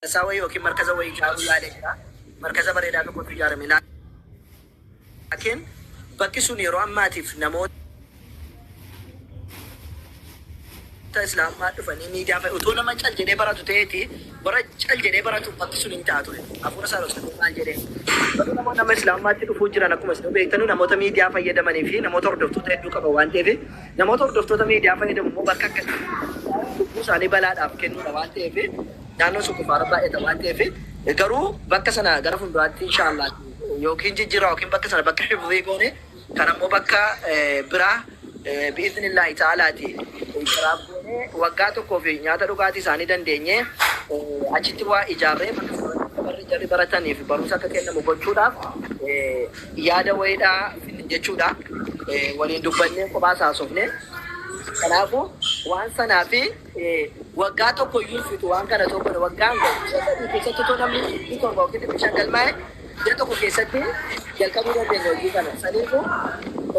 Madrasaa wayii yookiin markaza wayii ijaaruu yaalee jira. Markaza bareedaa tokkotu ijaarame. Laakiin bakki sun yeroo ammaatiif namoota Islaamummaa dhufanii miidiyaa fa'i utuu nama cal jedhee baratu ta'eeti warra cal jedhee baratuuf bakki sun hin ta'a ture. Hafuura isaa dhoksatee maal jedhee? Garuu namoonni amma Islaamummaatti dhufuu jiran akkuma isin beektanu namoota miidiyaa fayyadamanii fi namoota hordoftoota hedduu qaban waan ta'eef namoota hordoftoota miidiyaa fayyadamu immoo bakka akkasii lubbuu isaanii balaadhaaf kennuudha waan ta'eef naannoon sun kufaara baay'ata waan ta'eef garuu bakka sana gara fuulduraatti insha Allah yookiin jijjiirraa yookiin bakka sana bakka hifzii goone kan ammoo bakka biraa bi'iznillaahi ta'alaati kiraaf goone waggaa tokkoo fi nyaata dhugaatii isaanii dandeenye achitti waa ijaarree bakka sana warri jarri baratanii fi barumsa akka kennamu gochuudhaaf yaada wayiidha jechuudha. Waliin dubbannee kophaa haasofne. Kanaafuu waan sanaa fi waggaa tokko iyyuu fixu waan kana tokko waggaan gahu ji'a 3 keessatti otoo namni 700 yookiin 500 galmaa'e ji'a tokko keessatti jalqabuu dandeenya hojii kana. Saniifuu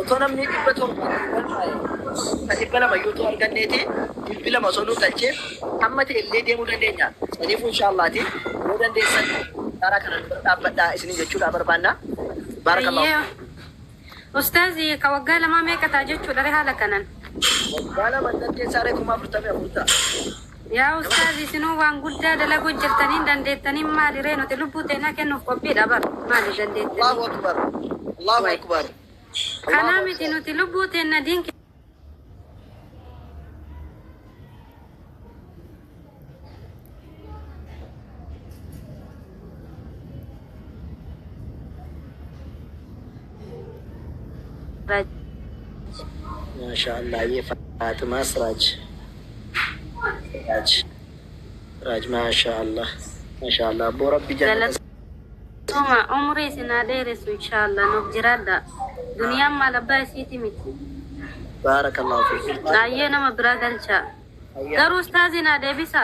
otoo namni 700 galmaa'e kan 200 iyyuu otoo arganneeti 200 osoo nu galchee hamma ta'e illee deemuu dandeenya. Saniifuu inshaallaati yoo dandeessan karaa kana nu bira dhaabbadhaa isiniin jechuudha barbaanna. Baarakallahu. Ayyee. Ustaazi ka waggaa lamaa meeqa ta'a jechuudha ree haala kanan? Waggaa lama hin dandeessaa ree 44,000 ta'a. Yaa ustaazi isinuu waan guddaa dalaguu jirtaniin dandeettaniin maali ree nuti lubbuu teenaa kennuuf qophiidha bar maali dandeettanii. Allahu akbar. Allahu Way. akbar. Kanaa Allahu miti akbar. nuti lubbuu teenna diin Maasha Allah ye Fatima Siraj. Siraj. Siraj Maasha Allah. Maasha Allah. Abboo Rabbi jannata. Galatooma umrii isin haa dheeressu inshallah nuuf jiraadha. Duniyaan maal abbaa isiiti miti. Baarakallahu fiik. Ayyee nama biraa galchaa. Garuu ustaazi naa deebisa.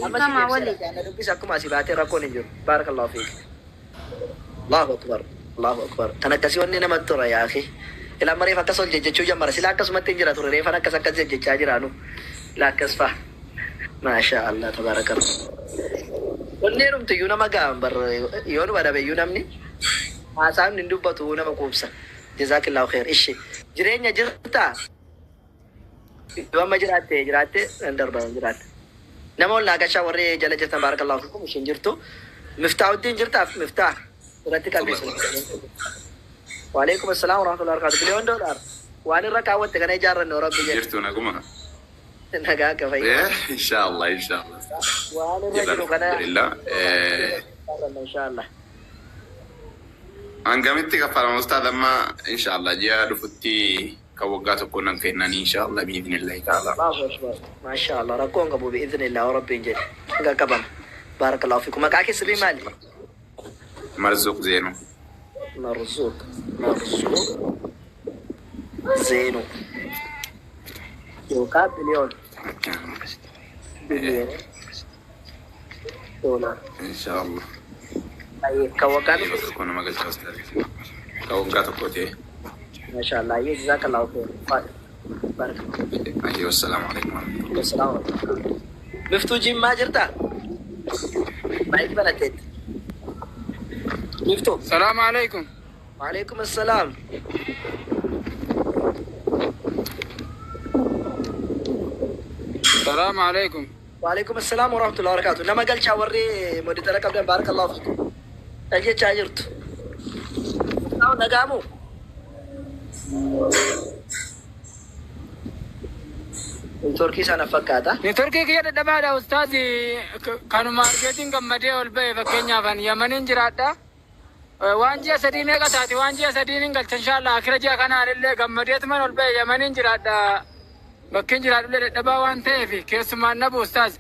Amma si Dhiifamaa deebisee wali. dhaqee na dubbisa akkuma asii baatee rakkoon hin jiru. Baarakallahu fiik. Allahu akbar. Allahu akbar. Kan akkasii wanni namatti tola yaa akhi. Ilaa amma reef akkas ol jejjechuu jammara. Sila akkasumatti hin jira ture. Reefan akkas akkas jejjechaa jiraanu. Ilaa akkas fa'a. Maasha Allah tabaarakallah. Onnee dhumtu iyyuu nama ga'a bar yoo nu badabe iyyuu namni haasaan hin dubbatu nama quubsa. Jazaakillahu khair. Ishi. Jireenya jirtaa? Yoo amma jiraatte jiraatte nan darba hin jiraatte. Nama ol naagashaa warri jala jirtan baarakallahu fikum ishiin jirtu. Miftaahuddiin jirtaaf miftaah irratti qalbeessu. Waalaikum assalaam warahmatullahi wabarakatuh. Biliyoon doolaar waan irra kaawwatte kana ijaarranne rabbi jedhe. Jirtu naguma. Nagaa akka fayyaa. Inshallah, inshallah. Waan irra Jirra jiru kana alhamdulillah. ijaarranne inshallah. Hangamitti kaffalama ustaaz amma inshallah ji'a dhufutti kan waggaa tokko nan kennanii inshallah biidhnillahi ta'ala. Allahu akbar. Masha Allah. Rakkoon qabu bi'iznillah yoo rabbiin jedhe. Hin qaqqabama. Baarakallahu fikum. Maqaa kee sirrii maali? Marzuq Zeenu. Marzuq. Marzuq. Zeenu. Yookaan biliyoon. Biliyoon. Doolaar. Inshallah. Baay'ee. Kan waggaa Yeroo tokko. tokko nama galcha ustaaz. Kan waggaa tokko ta'e. Masha Allah. Ayyee jazakallahu khair. Baarakallahu. Ayyee wassalaamu alaikum warahmatullahi. Assalaamu alaikum. Biftuu Jimmaa jirtaa? Maayikii banatteetti. Biftuu. Salaamu alaikum. Waalaikum assalaam. Salaamu alaikum. Waalaikum assalaam warahmatullahi wabarakatuh. Nama galchaa warri moditara qabdan baarakallahu fiikum. Dhal jechaa jirtu. Nagaamu. Neetworkii sana fakkaata. Neetworkii kiyya dadhabaadha ustaazi. Kanuma argeetiin gammadee ol ba'e fakkeenyaaf ani Yamaniin jiraadha. Waan ji'a sadii meeqa taati waan ji'a sadiin hin galcha inshallah akira ji'a kanaan illee gammadeetuman ol ba'e Yamaniin jiraadha. Bakkiin jiraadhullee dadhabaa waan ta'eef keessumaan nabu ustaaz.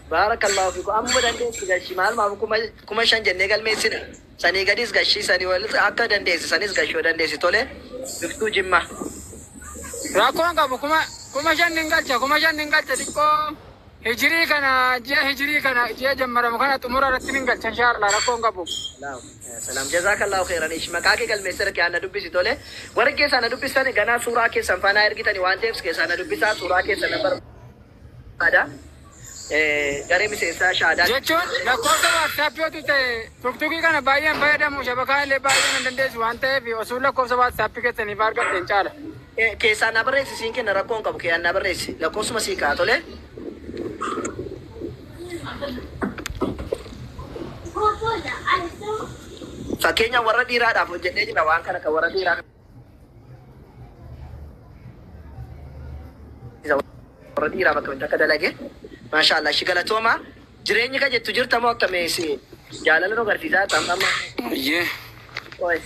Baarakallahu fiikum. Amma dandeessi galchi maal maaf 5,000 jennee galmeessina. Sanii gadis gashii sanii wal akka dandeessi sanis gashii yoo dandeessi tole. Biftuu Jimmaa. Rakkoon qabu 5,000 hin galcha 5,000 hin galcha xiqqoo hijirii kana ji'a hijirii kana ji'a jammaramu kana xumura irratti hin galcha inshallah rakkoon qabu. Salaam. Salaam. Jazakallahu khairan. Ish maqaa kee galmeessira kee na dubbisi tole. Warri keessaa na dubbistan ganaa suuraa keessan faanaa ergitani waan ta'eef keessaa na dubbisaa suuraa keessan na barbaada. Garee miseensaa shaadaa. Jechuun lakkoofsa WhatsAppii yoo ta'e tuktukii kana baay'een fayyadamu, shabakaa illee baay'een hin dandeessu waan ta'eef, osoo lakkoofsa WhatsAppii keessaniif argatte hin caala. Keessaan na barreessi, siin kenna, rakkoon qabu, keessaan na barreessi, lakkoofsuma sii ka'a, tole. Fakkeenya warra dhiiraadhaaf hojjedhee jira waan kana, kan warra dhiiraa, warra dhiiraaf akkamitti akka dalage. Maashaallah, shi galatooma. Jireenyi ka jettu jirta moo akkamii si jaalala nu agarsiisaa amma? Iyyee. Oi.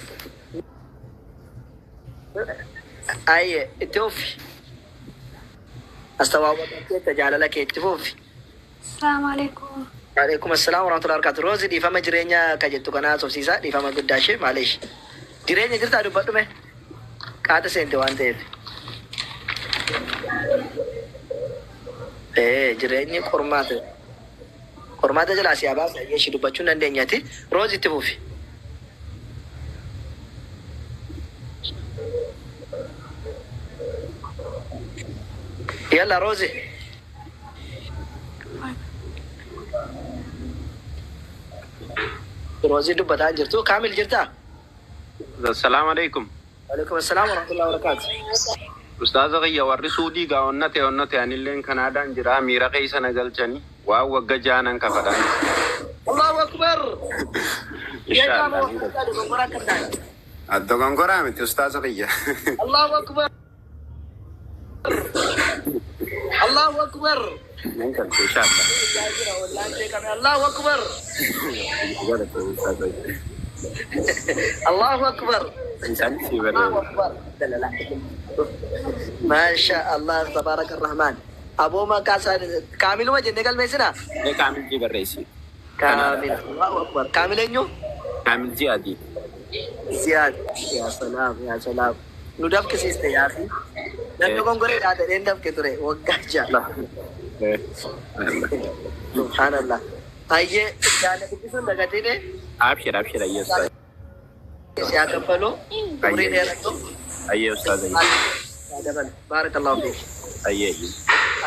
Ayye, itti fufi. Astawaawwata jaalala kee, itti fufi. Assalamu alaikum. Alaikum assalam warahmatullahi wabarakatuh. Roozi, dhiifama, jireenya ka jettu kanaa sobsiisaa, dhiifama guddaa ishee maalish. Jireenya jirtaa, dubbadhume. Qaata seente waan ta'eef. Ee, jireenyi qormaata. Qormaata jalaa si habaasa ishee dubbachuu hin dandeenyati. Roozi, itti fufi. Yalla, Roozi. Roozii dubbataa hin jirtu. Kaamil, jirtaa? Assalaamu alaikum. Alaikum assalam warahmatullahi wabarakatuh. Ustaaza kiyya, warri Suudii gaa onnate onnate, anilleen Kanaadaan jira, miira keessa na galchanii waan wagga jaanan kafadhaan. Allahu akbar. Inshaallah. Addogongoraa miti, ustaaza kiyya. Allahu akbar. Allahu akbar. Nan galche inshaallah. Allahu akbar. Ustaaza kiyya. Allahu akbar. Isaan si Allahu bareeda. akbar. Maasha Allah, tabaraka rahman. Aboo, maqaa isaa Kaamiluma jennee galmeessina? Mee Kaamil ji barreessi. Kaamil. Allahu akbar. Kaamil eenyu? Kaamil Ziyaadii. Ziyaad. Yaa salaam, yaa salaam. Nu dafkisiiste yaafi. Namni gongoreedhaa ta'een dafke ture waggaa 6. Subhaanallah. Hayyee, jaala dubbisuun dagatine. Abshir, abshir, ayyee ustaaza. Siyaa kaffalu. Umurii dheeratu. Ayyee, ustaaza. Yaa dabalu. Baarakallahu fiik. Ayyee, ayyee.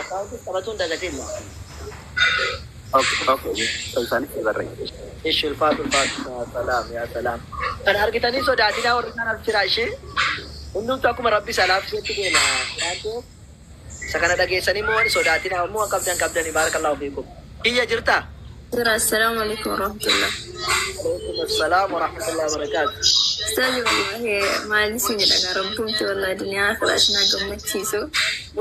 Akkaawuntii qabatuun dagatiin. Okay, okay. Isaanis si barreessi. Ishi, ulfaatu, ulfaatu. Yaa salaam, yaa salaam. Kan argitanii sodaatinaa, warri isaan abshiraa ishee. Hundumtu akkuma Rabbi salaaf isheetti deema. Waan ta'eef isa kana dhageessanii immoo sodaatinaa immoo qabdan qabdanii. Baarakallahu fiikum. Kiyya, jirtaa? Jira, assalamu alaikum warahmatullah. Alaikum assalaam wa rahmatullahi wa barakaatu. Ustaazi, wallahi maal isin jedha, rabbumti wallahi duniyaa akhiraa isin haa gammachiisu.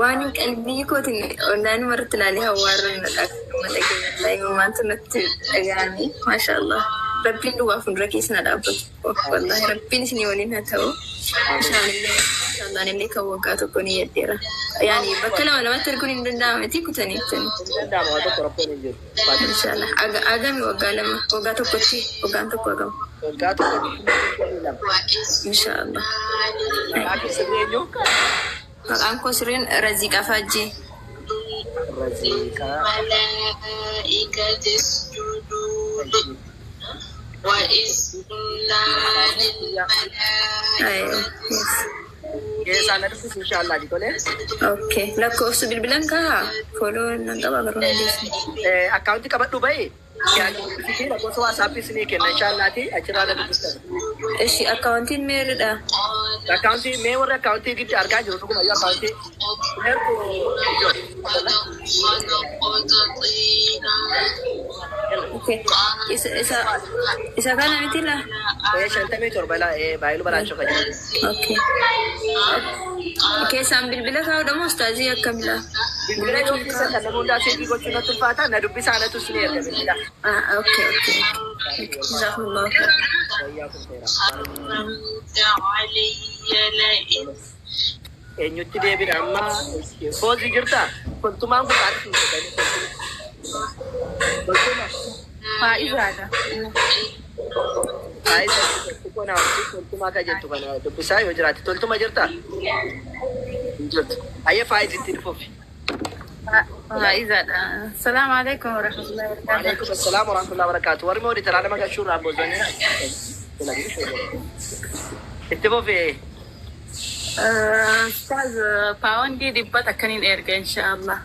Waan qalbii kootiin onlaayinii irratti ilaalee hawaarra na dhagee, wallahi mamaatu natti dhagahame. Maasha Allah. Rabbiin duwwaa fuuldura keessa na dhaabbatu. Wallahi Rabbiin isinii waliin haa ta'u. Inshaallah illee kan waggaa tokko ni yaddeera. Yaani bakka lama lamatti arguun hin danda'ameti kutanii kutanii. Hin danda'ama, waa tokko rakkoon hin jiru. Inshaallah. Agami waggaa lama, waggaa tokkotti, waggaan tokko agamu. Waggaa tokko 2. Inshaallah. Maqaa keessa eenyu? Maqaan koo sirriin Raziqaa Faajjii. Raziqaa. الملائكة اسجدوا وإذ قلنا Ayo. Yes. Keessaa na dubbisi inshaallah tolee. Okay. Lakkoofsa bilbilan kaa follow nan qaba garuu hin deessu. Akkaawuntii qabadhu bahi. Lakkoofsa WhatsAppii isinii kenna inshaallaati, achirraa na dubbistan. Ishi, akkaawuntiin meeridha? Akkaawuntii mee, warri akkaawuntii giddi argaa jiru dhuguma iyyuu akkaawuntii. Meertu. خلقت طينا Okay. Isa kana miti la? 57 laa baay'ee baraachuu kan jiru. Okay. Keessaan bilbila kaa'uudha moo ustaazii akkamila? Bilbila yoo dubbisa kan nama hundaa seetii gochuun natti ulfaata, na dubbisaa, natu isin erga bilbila. Ah, okay. Jazakumullahu khair. Wayyaa kun seera. حرمت علي لئن Eenyutti deebina amma? Foozii, jirtaa? Toltumaan kun haati sun toltuma. Faayizaadha. Toltumaa kan jettu kana dubbisaa yoo jiraate. Toltuma, jirtaa? Hin jirtu. Hayyee, faayizitti dhufuuf. Faayizaadha. Salaamu alaikum warahmatullahi wabarakatuh. Waalaikum assalaam warahmatullahi wabarakatuh. Warri moodii taraa nama gashuu irraa boozanii itti fufee. Ustaaz, paawundii 100 akkaniin erga inshaallah.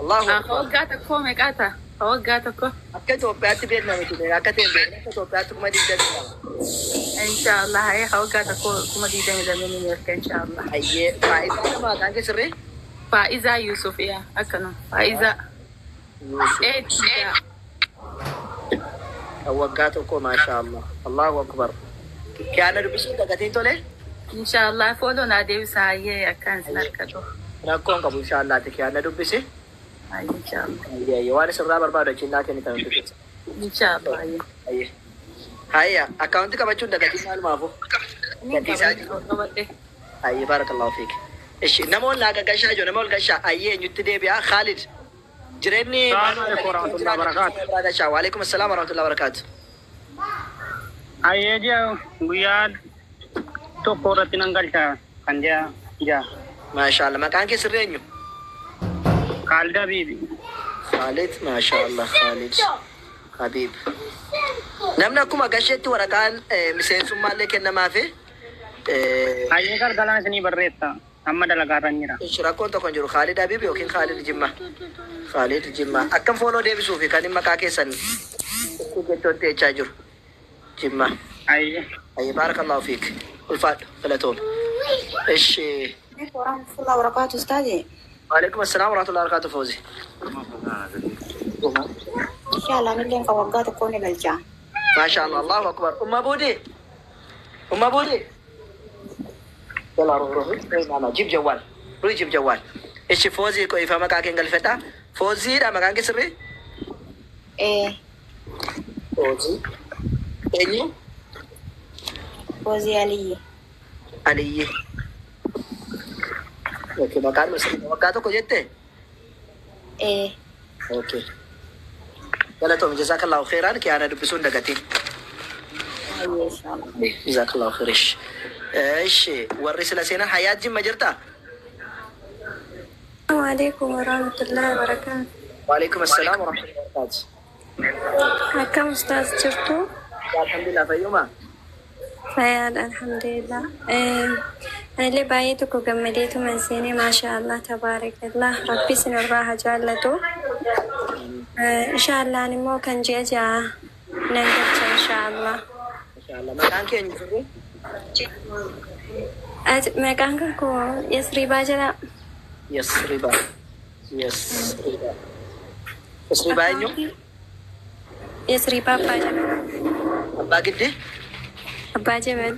Allahu akbar. Waggaa tokkoo meeqaa ta'a? Waggaa tokko. Akka Itoophiyaatti beekna miti akka ta'e beekna akka Itoophiyaatti 22,000. Inshaallah waggaa tokko 22,000 ni erga inshaallah. Ayyee Faa'izaa nama maqaan kee sirrii? Faa'izaa Yusuf yaa akkanuma Faa'izaa. Yusuf. Kan waggaa tokko maasha Allah. Allahu akbar. Kiyaana dubbisuun dagatiin tole? Inshaallah follow naa deebisaa hayyee akkaan isin harkatu. Rakkoon qabu inshaallah ati kiyaana dubbisi. Hayyee inshaallah. Ayyee waan isirraa barbaadu achiin naa kennitan dubbisa. Inshaallah hayyee. Ayyee. Hayya akkaawunti qabachuun dagatiin maalumaafu? Gadhiisaa jiru. Qabadhe. Ayyee barakallahu fiik. Ishi nama ol naa gaggashaa jiru nama ol gashaa ayyee eenyutti deebi'a Khalid. Jireenyi Salaamu alaikum warahmatullahi wabarakatuh. Waalaikum assalaam warahmatullahi wabarakatuh. Ayyee ji'a guyyaa tokko irratti nan galcha kan ji'a ja'a. Maashaallah maqaan kee sirrii eenyu? Khalid Habibi. Khalid maashaallah Khalid Habib. Namni akkuma gasheetti waraqaan miseensummaallee kennamaafi. Ayyee galgalaan isinii barreessa. Amma dalagaa irra jira. Ishi rakkoon tokko hin jiru Khalid Habib yookiin Khalid Jimma. Khalid Jimma. Akkam follow deebisuufi kan inni maqaa keessan jechoon teechaa jiru. Jimma. Ayyee. Ayyee barakallahu fiik. Ulfaadhu galatoom. Ishi. Warahmatullahi wabarakatuh Ustazi. Waalaikum assalaam warahmatullahi wabarakatuh Fawzi. Inshallah anillee kan waggaa tokko ni galcha. Maasha Allah Allahu akbar. Umma Budi. Umma Budi. يلا روح روح روح ماما جيب جوال روح جيب جوال. Ishi Fawzi ko ifa maqaa keen galfedha. Fawziidha maqaan kee sirrii? Ee Fawzi. Eenyu? Fawzi Aliyyi. Aliyyi. Okay, maqaan sirrii waggaa tokko jette? Ee Okay. Galatoom jazakallahu khairan kiyaana dubbisuun dagatiin. Ayyee inshallah. Jazakallahu khair. Ishi warri sila seenan Hayaat Jimma jirta? السلام عليكم ورحمة الله وبركاته. Waalaikum assalaam warahmatullahi wabarakatuh. Akkam ustaaz jirtu? Alhamdulillah fayyuma. Fayyaadha alhamdulillah. Anillee baay'ee tokko gammadeetuman seenee maasha Allah tabaarakallah rabbi isinirraa haa jaallatu. Inshaallaan immoo kan ji'a ja'a nan galcha inshaallah. Inshaallah maqaan kee eenyu sirrii? Maqaan kan koo Yasriibaa jedha. Yasriba. Yasriba. Yasriba eenyu? Yasriibaa Abbaa Jabal. Abbaa Giddee? Abbaa Jabal.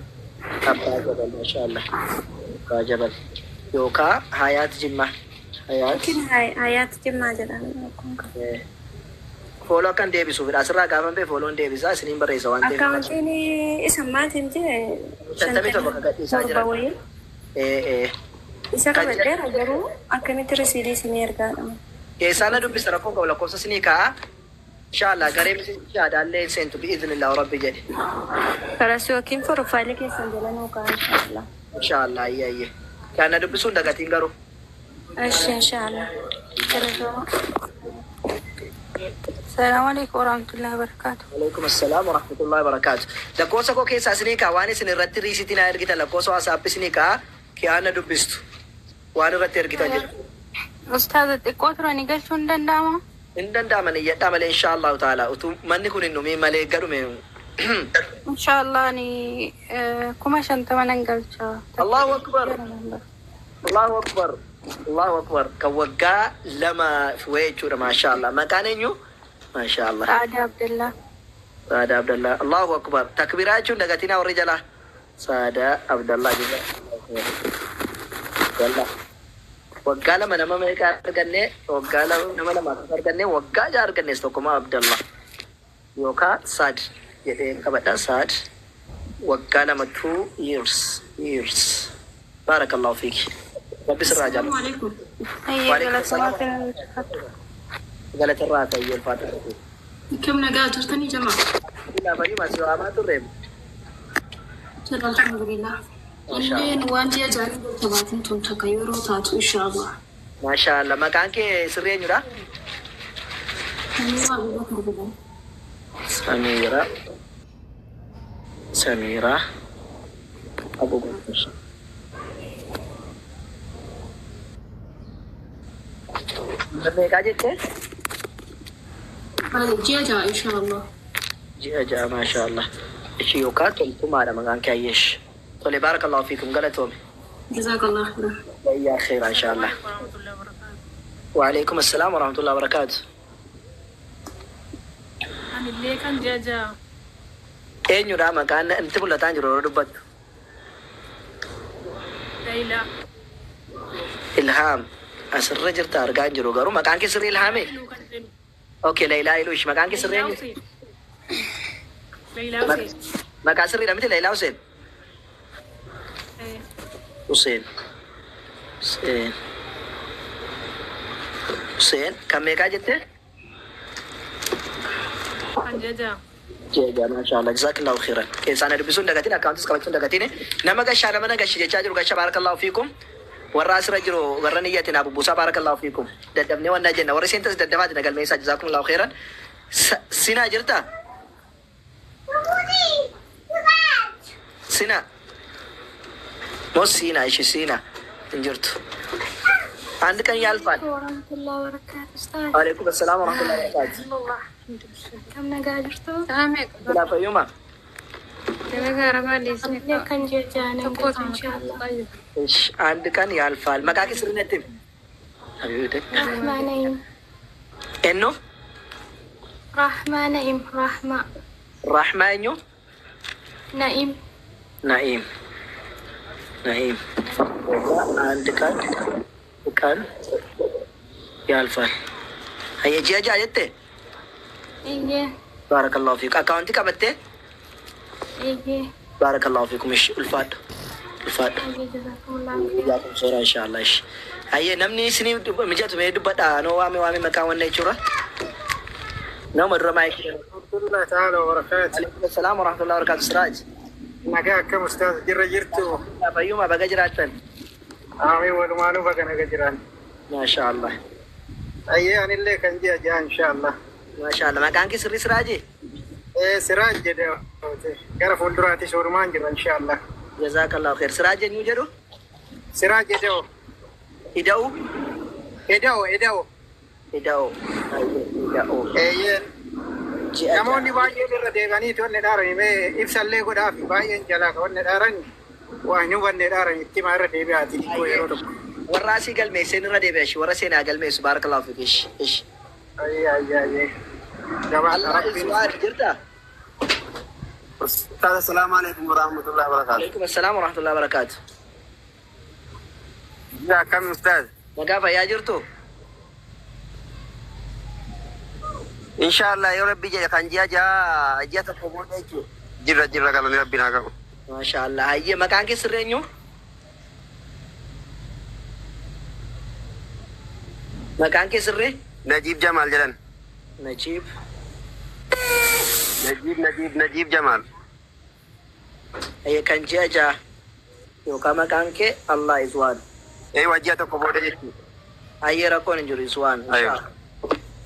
Abbaa Jabal maashaallah. Abbaa Jabal. Yookaan Hayaat Jimma. Hayaat. Yookiin Hayaat Jimmaa jedhama. Follow akkan deebisuufidha. Asirraa gaafan bee follown deebisaa isiniin barreessa waan ta'eef. Akkaawuntiin isa maatiin jee 57 kan gadhiisaa 57 jiran. wayii. Ee. Isa Kan qabadheera garuu akkamitti risiidii isinii ergaadha. Keessaa na dubbisa rakkoon qabu lakkoofsa isinii kaa'a. Inshaallah garee miseensi shaadaallee hin seentu bi'iznillah rabbi jedhe. Karas yookiin profaayilii keessan jala nuu ka'a inshaallah. Inshaallah ayyee ayyee. Kan na dubbisuun dagatiin garuu. Ishi inshaallah. Galatooma. Salaamu alaikum warahmatullahi wabarakatuh. Alaikum assalaam warahmatullahi wabarakatuh. Lakkoofsa koo keessaa isinii ka'a waan isin irratti riisitii naa ergitan lakkoofsa WhatsApp isinii ka'a kiyaana dubbistu. Waan irratti ergitan jedhu. Ustaaza xiqqoo turanii galchuun hin danda'ama? Hin danda'aman iyyadhaa malee inshaallahu ta'ala utuu manni kun hin dhumiin malee gadhume. Inshaallah ani 50,000 nan galcha. Allahu akbar. Allahu akbar. Allahu akbar. Kan waggaa lama wayii jechuudha maashaallah. Maqaan eenyu? Maashaallah. Sa'aadaa Abdallaa. Saadaa Abdallaa. Allahu akbar. Takbiiraa jechuun dagatinaa warri jalaa. Saadaa Abdallaa jechuudha. Abdallaa. Waggaa lama nama meeqa arganne? Waggaa lama nama lama arganne waggaa ja'a argannes tokkuma Abdallaa. Yookaan Saad jedhee qabadha Saad. Waggaa lama 2 years. Barakallahu fiiki. Rabbi sirraa Assalamu jaalatu. alaikum. Ayyee Waalaikum galatooma salaam. kana Galatarraa ta'e ulfaata. Akkam nagaa jirtanii jamaa? Laafanii si waamaa turre. Jira alhamdulillah. Illeen waan ji'a jaalii galcha tun takka yeroo taatu inshaallah. Maashaallah. Maqaan kee sirrii eenyudha? Samiraa Abubakar jedhama. Samiira. Samiira. Abubakar. Meeqaa jettee? Maali ji'a ja'a inshaallah. Ji'a ja'a maashaallah. Ishi yookaan toltumaadha maqaan kee ayyeesh. Tole baarakallahu fiikum galatoome. Jazakallah khairan. Wayyaa kheera inshaallah. Waalaikum assalaam warahmatullahi wabarakaatu. Anillee kan ji'a ja'a. Eenyudha maqaan inti mul'ataa jiru yeroo dubbattu? Laylaa. Ilhaam. Asirra jirta argaa hin jiru garuu maqaan kee sirrii Ilhaame? Iluu kan jedhu. Okay, Laylaa Iluush. Maqaan kee sirrii Laylaa eenyu? Hussein. Laylaa Hussein. Maqaa sirriidha miti Laylaa Hussein? Eh, Hussein. Hussein. Hussein. Kan meeqaa jette? Kan ji'a ja'a. Jeja, mashallah. Jazakallahu khairan. Keessaan dubbisuun dagatiin akkaawuntis qabachuun dagatiin nama gashaa nama na gashi jechaa jiru gasha baarakallahu fiikum. Warra asirra jiru warra niyyatiin abubbuusaa baarakallahu fiikum. Daddabnee wanna jenna warri seentas daddabaati na galmeessaa jazakumullahu khairan. Sinaa jirta? Sinaa. Moo siinaa ishi siinaa hin jirtu. አንድ ቀን ያልፋል። ወረህመቱላህ ወበረካቱ ኡስታዝ ወአለይኩም ሰላም ወረህመቱላህ ወበረካቱ። ከም nagaa jirtu? Fayyuma. Anillee kan ji'a ja'a nan galcha inshaallah. እሺ አንድ ቀን ያልፋል። መቃቂ ስርነትም Rahmaa Naim. ኤኖ Rahmaa Naim. Rahmaa ራሕማ ኙ Naim. ናኢም ናኢም አንድ ቀን ቀን ያልፋል። አየ ji'a ja'a jette Iyyee. baarakallahu fiik akkaawuntii qabatte Iyyee. baarakallahu fiikum እሺ ulfaadhu ulfaadhu Iyyee jazakumullahu khairan. Iyyakum soora inshaallah እሺ ayyee namni isinii mijatu mee dubbadha noo waame waame maqaa wanna jechuudha nama dura maayikii الله تعالى وبركاته. alaikum assalaam warahmatullahi wabarakatuh siraaj Nagaa akkam ustaaz jirra jirtu? Fayyuma baga jiraattan. Amiin walumaanuu baga naga jiran. Maasha Allah. Ayyee anillee kan ji'a ja'a inshaallah. Maasha Allah. Maqaan kee sirrii Siraaji? Ee Siraaj jedhe gara fuulduraatti walumaan jirra inshaallah. Jazakallahu khair. Siraaj eenyu jedhu? Siraaj Eda'o. Ida'u? Eda'o Eda'o. Ida'u. Ida'u. Eeyyee Ji'a namoonni baay'een irra deebi'anii wanni dhaaran mee ibsallee godhaafi baay'een jalaa ka wanni dhaaran waa hin hubanne dhaaran itti himaa irra deebi'aati xiqqoo yeroo tokko. Warra asii galmeesseen irra deebi'a ishee warra seenaa galmeessu baarakallahu fiik ish ish. Ayyee ayyee ayyee. Gabaadha Allah rabbiin. Su'aad jirta? Ustaaz assalaamu alaikum warahmatullahi wabarakatuh. Alaikum assalaam warahmatullahi wabarakatuh. Jira akkam ustaaz? Nagaa fayyaa jirtu? Inshaallah yoo rabbi jedhe kan ji'a ja'a ji'a tokko booda jechuudha. Jirra jirra galanii rabbiin haa qabu. Maasha Allah. Hayyee maqaan kee sirrii eenyu? Maqaan kee sirrii? Najiib Jamaal jedhan. Najiib. Najiib Najiib Najiib Jamaal. Hayyee kan ji'a ja'a yookaan maqaan kee Allah is one. Eewa ji'a tokko booda jechuudha. Hayyee rakkoon hin jiru is one. Ayyoo.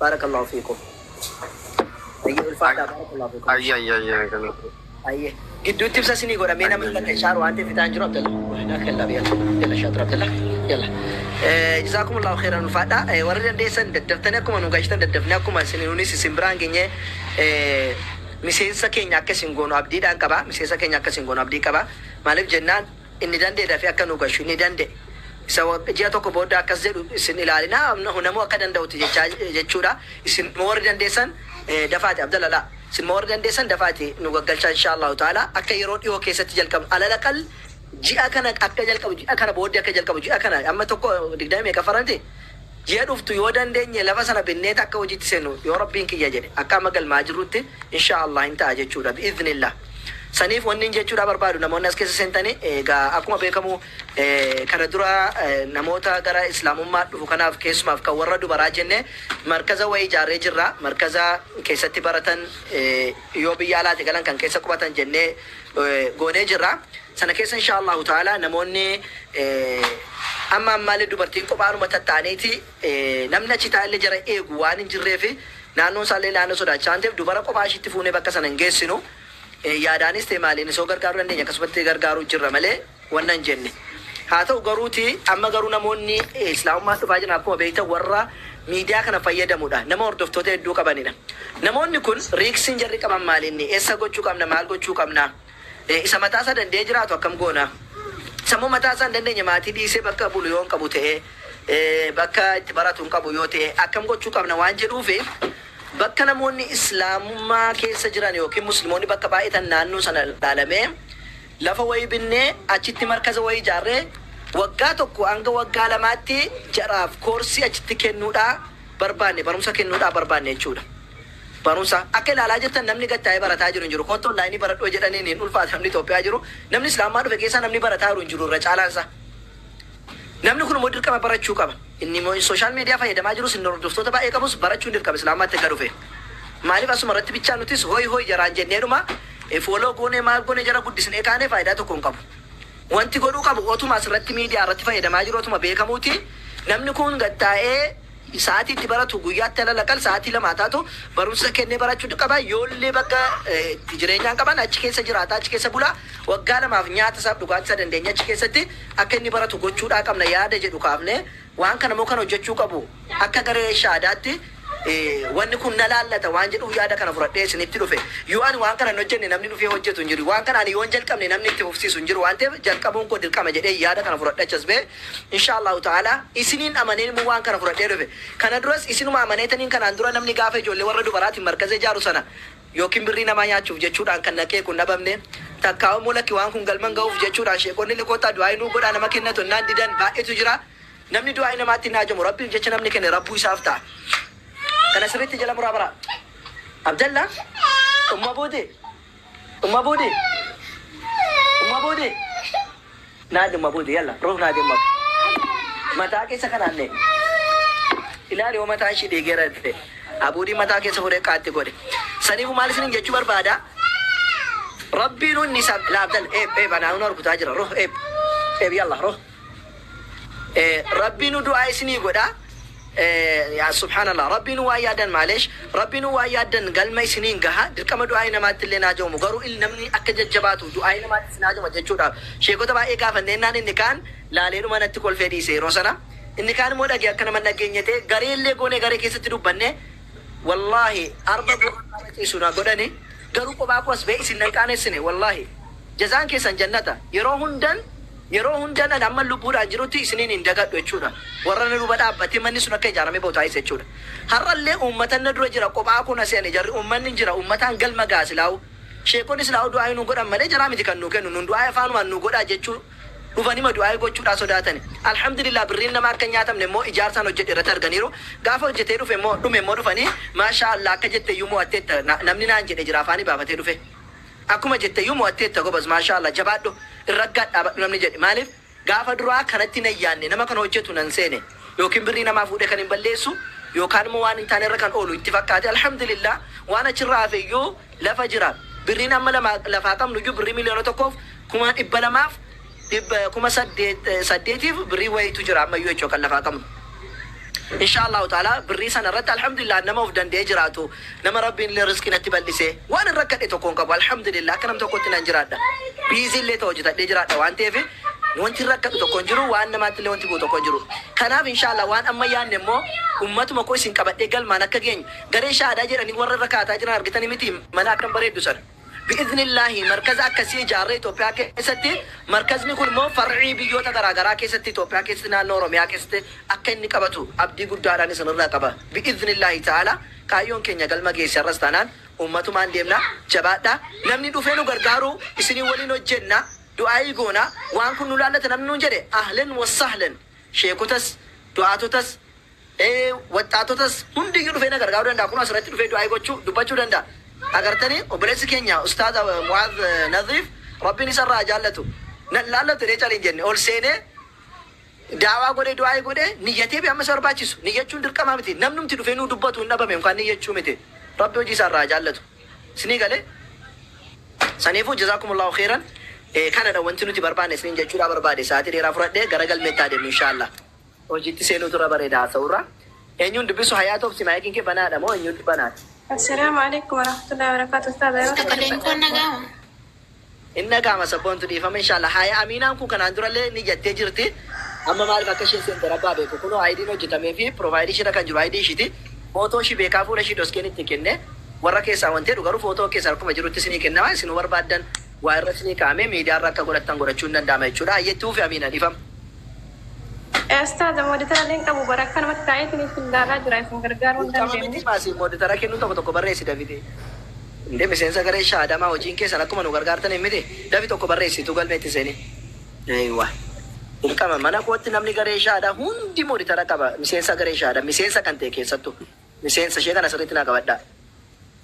Baarakallahu fiikum. Hayyee ulfaadhaa baarakallahu fiikum. Ayyee ayyee ayyee. Hayyee gidduutti ibsa isinii godhamee namni bakka ishaaru waan ta'eef fitaan jiru Abdallah. Yalla yalla yalla shaatur Abdallah yalla. Jazaakumullahu khairan ulfaadha. Warri dandeessan daddaftanii akkuma nu gaashitan daddafnee akkuma isin nunis isin biraan geenye miseensa keenya akka isin goonu abdiidhaan qaba. Miseensa keenya akka isin goonu abdii qaba. Maaliif jennaan inni danda'e dafee akka nu gashu inni danda'e. Isa ji'a tokko booda akkas jedhu isin ilaalina namuu akka danda'utti jechuudha. Isin immoo warri dandeessan dafaati Abdallah laa. Isin immoo warri dandeessan dafaati nu gaggalchaa insha Allahu ta'ala akka yeroo dhiyoo keessatti jalqabu alal aqal ji'a kana akka jalqabu ji'a kana booddee akka jalqabu ji'a kana amma tokko digdami meeqa faranti ji'a dhuftu yoo dandeenye lafa sana binneet akka hojiitti seenu yoo rabbiin kiyya jedhe akka amma galmaa jirrutti insha Allah hin ta'a jechuudha bi'iznillah. Saniif wanni inni jechuudha barbaadu namoonni as keessa seentanii egaa akkuma beekamu kana dura namoota gara islaamummaa dhufu kanaaf keessumaaf kan warra dubaraa jenne markaza wayii ijaarree jirra. Markaza keessatti baratan yoo biyya alaati galan kan keessa qubatan jennee goonee jirra. Sana keessa insha Allahu ta'ala namoonni amma ammaallee dubartiin kophaanuma tatta'aniiti namni achi taa'ellee jara eegu waan hin jirreefi naannoon isaallee naannoo sodaachaa waan ta'eef dubara kophaa ishiitti fuunee bakka sana hin geessinu. Yaadaanis ta'e maaliin isoo gargaaruu dandeenya akkasumatti gargaaruu jirra malee wanna hin jenne. Haa ta'u garuuti amma garuu namoonni islaamummaa dhufaa jiran akkuma beektan warra Miidiyaa kana fayyadamudha. Nama hordoftoota hedduu qabanidha. Namoonni kun riiksiin jarri qaban maalinni? Eessa gochuu qabna? Maal gochuu qabna? Isa mataa isaa danda'ee jiraatu akkam goona? Sammuu mataa isaa hin dandeenye maatii dhiisee bakka bulu yoo hin qabu ta'e, bakka itti baratu hin qabu yoo ta'e, akkam gochuu qabna waan jedhuufi, bakka namoonni islaamummaa keessa jiran yookiin musliimoonni bakka baay'atan naannoo sana ilaalamee, lafa wayii binnee, achitti markaza wayii ijaarree, waggaa 1 hanga waggaa 2tti jaraaf koorsii achitti kennuudhaa barbaanne, barumsa kennuudhaa barbaanne jechuudha. Barumsa akka ilaalaa jirtan namni gattaa'ee barataa jiru hin jiru. Kottu onlaayinii baradhoo jedhaniin hin ulfaata namni Itoophiyaa jiru. Namni islaamaa dhufe keessaa namni barataa jiru hin jiru irra caalaansa. Namni kun immoo dirqama barachuu qaba. Inni immoo social media fayyadamaa jirus, inni hordoftoota baay'ee qabus, barachuun dirqama islaamaatti akka dhufe. Maaliif asuma irratti bichaa nutis hoy hoy jaraan jenneedhuma follow goonee, maal goonee, jara guddisnee kaanee faayidaa tokko hin qabu. Wanti godhuu qabu otuma asirratti miidiyaa irratti fayyadamaa jiru, otuma beekamuuti, namni kun gattaa'ee sa'aatii itti baratu guyyaatti ala laqal sa'aatii 2 taatu barumsa kennee barachuu qaba. Yoollee bakka itti jireenyaan qaban achi keessa jiraata, achi keessa bulaa, waggaa 2f nyaata isaaf dhugaatii isaa dandeenya achi keessatti akka inni baratu gochuudhaa qabna yaada jedhu kaafne. Waan kana immoo kan hojjechuu qabu akka garee shaadaatti wanni kun na laallata waan jedhuuf yaada kana fudhadhee isinitti dhufe. Yoo ani waan kana hin hojjenne, namni dhufee hojjetu hin jiru. Waan kana ani yoo hin jalqabne, namni itti fufsiisu hin jiru waan ta'eef, jalqabuun koo dirqama jedhee yaada kana fudhadhee achas ba'e. Insha Allahu ta'ala isiniin amaneen immoo waan kana fudhadhee dhufe. Kana duras isinuma amaneetaniin kanaan dura namni gaafa ijoollee warra dubaraatiin markaza ijaaru sana yookiin birrii namaa nyaachuuf jechuudhaan kan naqee kun dhabamne takkaa immoo lakki waan kun galman ga'uuf jechuudhaan sheekonni illee kottaa du'aa nuu godhaa nama kennatu naan didan baay'eetu jira. Namni du'aa namaatti hin haajamu. Rabbiif jecha namni kenne rabbuu isaaf ta'a. Kana sirriitti jala muraa bara. Abdalla, umma boode, umma boode, umma boode. Naadi umma boode, yalla, roof naadi umma. Mataa keessa kanaanne. Ilaali, yoo mataa ishii dhiigeera ta'e. Abuudii mataa keessa fuudhee qaatti godhe. Saniifuu maal isiniin jechuu barbaada? Rabbiin hundi isaa la Abdalla, eeb eeb anaa hun rukutaa jira, roh eeb eeb, yalla roh. Rabbiin du'aa isinii godha. Yaa subhaanallah, Rabbiin waan yaadan maaleesh, Rabbiin waan yaadan galma isiniin gaha. Dirqama du'aa namaatti illee naa jamu, garuu namni akka jajjabaatu du'aa namaatti isin haa jechuudhaaf sheekota baay'ee gaafannee inni kaan laaleedhuma natti kolfee dhiise yeroo sana. Inni kaan immoo dhagee akka nama dhageenye ta'e. Garee illee goonee garee keessatti dubbanne. Wallaahi arba ciisu na godhani, garuu kophaa koo as ba'e isin nan qaanessine. Wallaahi jazaan keessan jannata. Yeroo hundan ani amma lubbuudhaan jirutti isiniin hin dagadhu jechuudha. Warra na duuba dhaabbatee manni sun akka ijaaramee ba'u taasise jechuudha. Har'allee uummata na dura jira, kophaa kun aseen jarri uummanni hin jira, uummataan galma ga'a silaa'u. Sheekonni silaa'u du'aa nu godhan malee jaraa miti kan nu kennu, nun du'aa afaanumaan nu godhaa jechuu dhufanima du'aa gochuudhaa sodaatani. Alhamdulillah, birriin nama akka hin nyaatamne immoo ijaarsaan hojjedhe irratti arganiiru. Gaafa hojjetee dhufe immoo dhume immoo dhufanii maashaa Allah, akka jette iyyuu mo'atteetta namni naan jedhe jira, afaanii baafatee dhufe. Akkuma jette iyyuu mo'atteetta gobas, maashaa Allah, jabaadhu, irra dhaabadhu namni jedhe. Maaliif gaafa duraa kanatti nan yaanne, nama kana hojjetu nan seene, yookiin birrii namaa fuudhee kan hin balleessu yookaan immoo waan hin taane irra kan oolu itti fakkaate. Alhamdulillah, waan achirraa hafe iyyuu lafa jira. Birriin amma lafaa qabnu iyyuu birrii 1,200,800 birrii wayiitu jira ammayyuu jechuudha kan lafaa qabnu. Insha Allahu ta'ala birrii sana irratti alhamdulillah nama of danda'ee jiraatu, nama Rabbiin illee riskii natti bal'ise, waan hin rakkadhe tokko hin qabu. Alhamdulillah, akka nam tokkotti nan jiraadha. Biizii illee ta'u hojjetadhee jiraadha waan ta'eef, wanti hin rakkadhu tokko hin jiru, waan namaatti illee wanti bu'u tokko hin jiru. Kanaaf insha Allah waan amma yaadne immoo ummatuma koo isin qabadhee galmaan akka geenyu, garee shaadaa jedhanii warra irra kaataa jiran argitanii miti, mana akkam bareeddu sana. Bi'iznillaahi markaza akkasii ijaarree Itoophiyaa keessatti, markazni kun immoo farcii biyyoota garaagaraa keessatti, Itoophiyaa keessatti, naannoo Oromiyaa keessatti akka inni qabatu abdii guddaadhaan isinirraa qaba. Bi'iznillaahi ta'ala kaayyoon keenya galma geesse. Har'as taanaan ummatumaan deemna, jabaadha. Namni dhufee nu gargaaru isinii waliin hojjenna, du'aayii goona. Waan kun nu laallata namni nuun jedhe, ahlan wasahlan, sheekotas, du'aatotas, waxxaatotas hundiyyuu dhufee na gargaaruu danda'a. Kun asirratti dhufee du'aayii gochuu dubbachuu danda'a. Agartanii, obboleessi keenya ustaaza Mu'aaz Naziif, Rabbiin isarraa jaallatu. Na laallatu jedhee caliin jenne ol seenee daawaa godhee, du'aayii godhee, niyyatee bi amma isa barbaachisu. Niyyachuun dirqamaa miti. Namnumti dhufee nuu dubbatu hin dhabame yookaan niyyachuu miti. Rabbi hojii isaarraa jaallatu. Isinii galee? Saniifuu jazaakumullahu khairan. Kanadha wanti nuti barbaanne isiniin jechuudha barbaade. Sa'aatii dheeraa fudhadhee gara galmeettaa deemnu inshaallah. Hojiitti seenuutu irra bareeda haasa'urra. Eenyuun dubbisu? Hayaa Toobsi, maayikiin kee banaadha moo eenyuun banaadha? Assalaamu alaikum warahmatullahi wabarakatuh. Ustaaz, yeroo tokko Sagaleen koo nagaama. Inni dhaga'ama, sabboontu, dhiifama inshallah. Haya, Aminaan kun kanaan durallee ni jettee jirti. Amma maaliif akka isheen seente rabbaa beeku kunoo ID'n hojjetamee fi profaayilii isheerra kan jiru ID ishiiti. Footoo ishii beekaa fuula ishii doskeen itti kenne warra keessaa wanti jedhu garuu footoo keessaa akkuma jirutti isinii kennama isinuu barbaaddan waa irra isinii kaa'amee miidiyaa irra akka godhattan godhachuu hin danda'ama jechuudha. Ayyettuu fi amiina dhifama. Ustaaza mooditara illee hin qabu bara akkanumatti taa'eetiin isin ilaalaa jira isin gargaaruu hin Dirqama dandeenye. miti maasii mooditara kennuu tokko tokko barreessi dafite. Indee miseensa garee shaadamaa hojiin keessan akkuma nu gargaartan hin miti dafi tokko barreessitu galmeetti seeni. Eeywa. Dirqama mana kootti namni garee shaadaa hundi mooditara qaba miseensa garee shaadaa miseensa kan ta'e keessattu miseensa ishee kana sirriitti naa qabadhaa.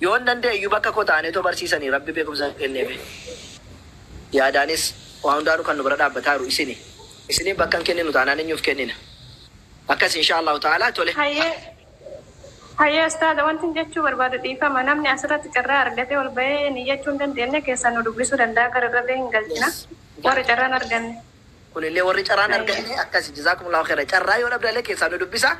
Yoo hin danda'e iyyuu bakka koo ta'anii otoo barsiisanii rabbi beekumsa kenneef. Yaadaanis waa hundaanuu kan nu bira dhaabbataa jiru isini. Isiniin bakka hin kenninu taanaan eenyuuf kennina. Akkas insha Allahu ta'ala tole. Hayyee hayyee ustaaza wanti jechuu barbaadu dhiifama namni asirratti carraa argatee ol bahee niyyachuu hin dandeenye keessaa nu dubbisuu danda'a gara irrallee hin galchina warri carraan arganne. Kunillee warri carraan arganne akkasi jazaakumullahu khaira. Carraa yoo dhabdallee keessaa nu dubbisa.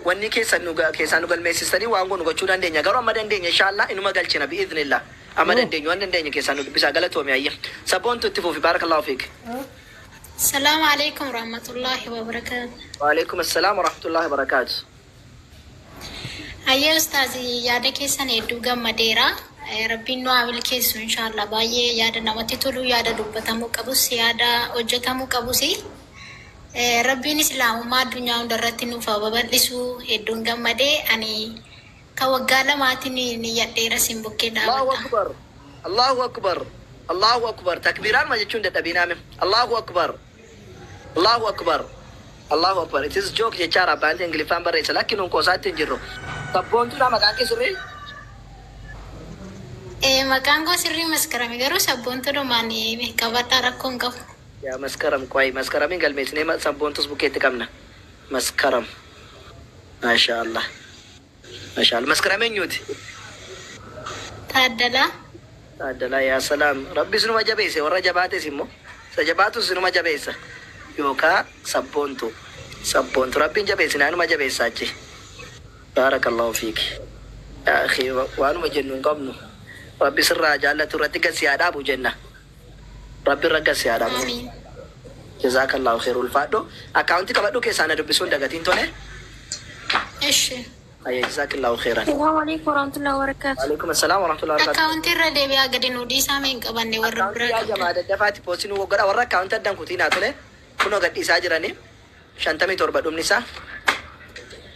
Wanni keessan nu keessaa nu galmeessistanii waan goonu gochuu dandeenya. Garuu amma dandeenya inshallah inuma galchina bi'iznillah. Amma dandeenyu waan dandeenye keessaa nu dubbisa galatoomi ayya. Sabboontu itti fufi barakallahu fiik. Salaamu alaikum warahmatullahi wabarakatuh. Waalaikum assalaam warahmatullahi wabarakaatu. Hayyee ustaazi yaada keessan hedduu gammadeera. Rabbiin nu haa milkeessu inshallah. Baay'ee yaada namatti tolu, yaada dubbatamuu qabus, yaada hojjetamuu qabus. Rabbiin islaamummaa addunyaa hundarratti nuuf haa babal'isu. Hedduun gammadee ani kan waggaa lamaatiin niyyadheera sin bukkee Allahu dhaabadha. akbar. Allahu akbar. Allahu akbar. Takbiiraan ma jechuun dadhabinaame. Allahu akbar. Allahu akbar. Allahu akbar. It is joke jechaara abbaan Ingiliffaan barreessa. Lakki nuun qoosaatti hin jirru. Sabboontuudha maqaan kee sirrii? Maqaan koo sirrii maskarame garuu sabboontuudhumaan qabadhaa rakkoo hin qabu. Yaa maskaram qoy maskaramiin galmeessinee sabboontus bukkeetti qabna. Maskaram. Maasha Allah. Maasha Allah. Maskaram eenyuuti? Taaddalaa. Taaddalaa yaa salaam. Rabbi sinuma jabeesse warra jabaates immoo. Isa jabaatus sinuma jabeessa. Yookaa sabboontu. Sabboontu rabbiin jabeesse naanuma jabeessa achi. Baarakallahu fiiki. Yaa akhi waanuma jennu hin qabnu. Rabbi sirraa jaallatu irratti gad si haa dhaabu jenna. Rabbi irra gad si haa dhaabu. Amiin. Jazakallahu khairu ulfaadhu. Akkaawuntii qabadhu keessaa na dubbisuun dagatiin tole. Ishi. Ayya jazakallahu khairan. Salaamu alaikum warahmatullahi wabarakatuh. Waalaikum assalaam warahmatullahi wabarakatuh. Akkaawuntii irra deebi'aa gadi nu dhiisaa mee hin qabanne warra Akkaawuntii biraa yaa qabdan. jamaa daddafaati poostii nu godha warra akkaawuntii addan kutiinaa tole. Kunoo gadhiisaa jiranii. 57 dhumni isaa.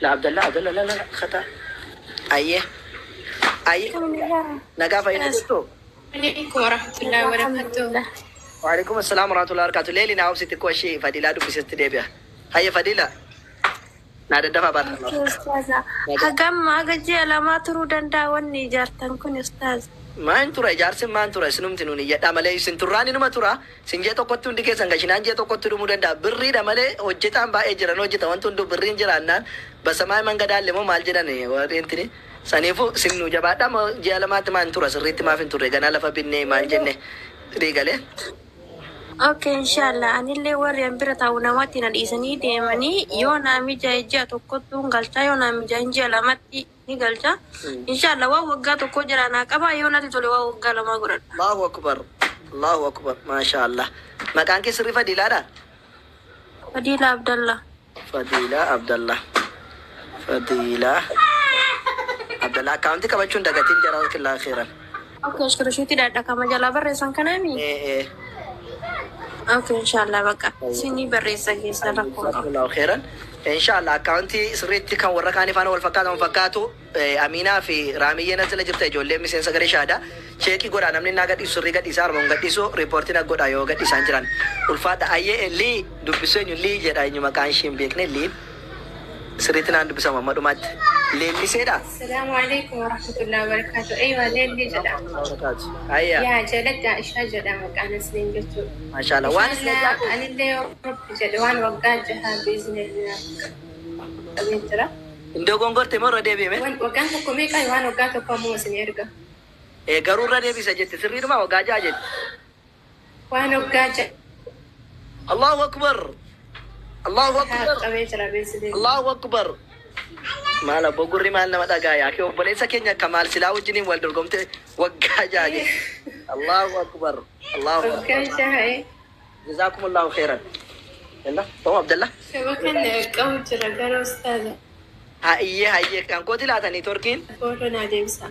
La Abdallah Abdallah la la la khata. Ayyee. Ayyee. Nagaa fayyina jirtu. Alaikum warahmatullahi wabarakatuh. Waalaikum assalaam warahmatullahi wabarakatuh. Leeli naa obsi xiqqoo ishee Fadilaa dubbisetti deebi'a. Hayya Fadila. Naa daddafaa baarakallahu. Ustaaza hagam haga ji'a lamaa turuu danda'a wanni ijaartan kun ustaaza. Maan tura ijaarsi maan tura isinumti nuun iyyadha malee isin turraan inuma tura isin ji'a tokkotti hundi keessan gashinaan ji'a tokkotti dhumuu danda'a birriidha malee hojjetaan baay'ee jiran hojjeta wanti hunduu birriin jiraannaan basamaa mangadaalle moo maal jedhan warreentini saniifu isin nu jabaadha moo ji'a lamaatti maan tura sirriitti maaf hin turre ganaa lafa binnee maal jenne riigalee. Okay, inshallah. Anillee warri an bira taa'u namatti na dhiisanii deemanii yoo naa mijaa'e ji'a tokkotti hin galcha yoo naa mijaa'e ji'a lamatti ni galcha. Inshallah waan waggaa tokko jira naa qaba yoo natti tole waan waggaa lamaa godhadha. Allahu akbar Allahu akbar maasha Allah maqaan kee sirrii Fadilaadha. Fadiila Abdallah. Fadiilaa Abdallah Fadiilaa Abdallah akkaawuntii qabachuun dagatiin jazaakallaahu khairan. Okay, iskiriishiitti dhadha jalaa barreessan kanaami. Ee ee. Okay, inshallah baqa. Isinii barreessa keessa rakkoo qabu. Jazakallahu khairan. Inshallah akkaawuntii sirriitti kan warra kaanii faana wal fakkaatu wal fakkaatu Aminaa fi Raamiyyeen asirra jirta ijoolleen miseensa garee shaadaa. Check godhaa namni naa gadhiisu sirrii gadhiisaa armaan gadhiisu riippoortiin akka godhaa yoo gadhiisaan jiran. Ulfaadha ayyee lii dubbisuu eenyu lii jedha eenyu maqaan ishee hin beekne lii sirriitti naan dubbisama amma dhumaatti. Leelliseedha. Assalamu alaikum warahmatullahi wabarakatuh. Eeyywa leelli jedhama. Ayyaa. Yaa jalatti Aishaa jedhama maqaan isiniin jechuudha. Maashaallah waan isin Inshallah anillee yoo rabbi jedhe waan waggaa jaha biizinillah qabeen jira. Iddoo gongorte moo irra deebi'ime? Waan waggaan tokko meeqa waan waggaa tokko ammoo isin erga. Garuu irra deebisa jette sirriidhuma waggaa jaha jette. Waan waggaa jaha Allahu akbar. Allahu akbar. qabee jira biizinillah. Allahu akbar. Maal abbo gurri maal nama dhagaa yaa kee obboleessa keenya akka maal silaa wajjiniin wal dorgomte waggaa jaha jette. Allahu akbar. Allahu Waggaa akbar. jaha. Jazakumullahu khairan. Yalla, ta'u Abdallah. Shabakan qabu jira gara ustaaza. Hayyee hayyee kan kooti laata niitoorkiin? Fooloo naa deebisa.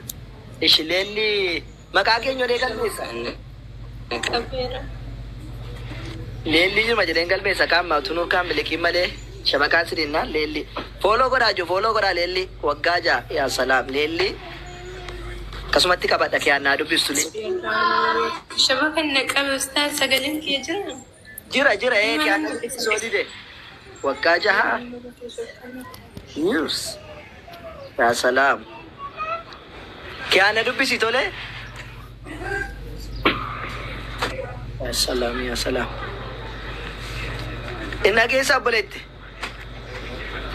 Ishi leelli maqaa keenya olee galmeessa. Qabeera. Leelli jirma jedheen galmeessa kaan maatunuu kaan milikiin malee shabakaan sidinnaa leelli. Follow godhaa jiru follow godhaa leelli waggaa ja'a yaa salaam leelli akkasumatti qabadha kiyaannaa dubbistu leelli. Shabakan qabe ustaaz sagaleen kiyya jira. Jira jira ee kiyaannaa dubbisuu dide waggaa jaha news yaa salaam kiyaanna dubbisi tole. Yaa salaam yaa salaam. Inna keessa obboleetti.